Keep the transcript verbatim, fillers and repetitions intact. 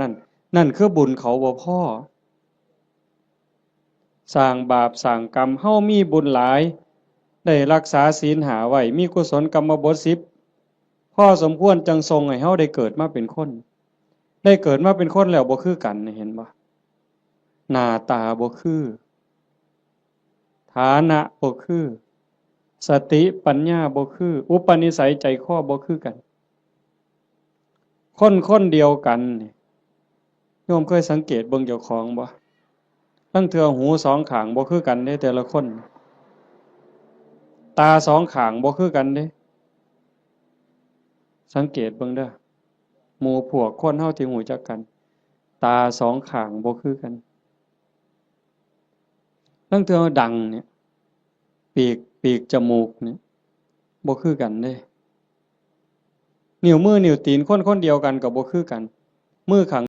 นั่น นั่นคือบุญเขาบ่พอ สร้างบาปสร้างกรรม เฮามีบุญหลาย ได้รักษาศีลห้าไว้ มีกุศลกรรมบทสิบ พอสมควรจั่งส่งให้เฮาได้เกิดมาเป็นคน ได้เกิดมาเป็นคนแล้วบ่คือกัน เห็นบ่ หน้าตาบ่คือ ฐานะบ่คือ สติปัญญาบ่คือ อุปนิสัยใจคอบ่คือกัน คนคนเดียวกันนี่ โยมเคยสังเกตเบิ่งเจ้าของบ่ ลางเทื่อหูสองข้างบ่คือกันเด้ แต่ละคน ตาสองข้างบ่คือกันเด้ สังเกตเบิ่งเด้อ หมู่พวกคนเฮาที่รู้จักกัน ตาสองข้างบ่คือกัน ลางเทื่อดังเนี่ย ปีก ปีกจมูกเนี่ย บ่คือกันเด้ นิ้วมือนิ้วตีนคนคนเดียวกันก็บ่คือกัน มือข้าง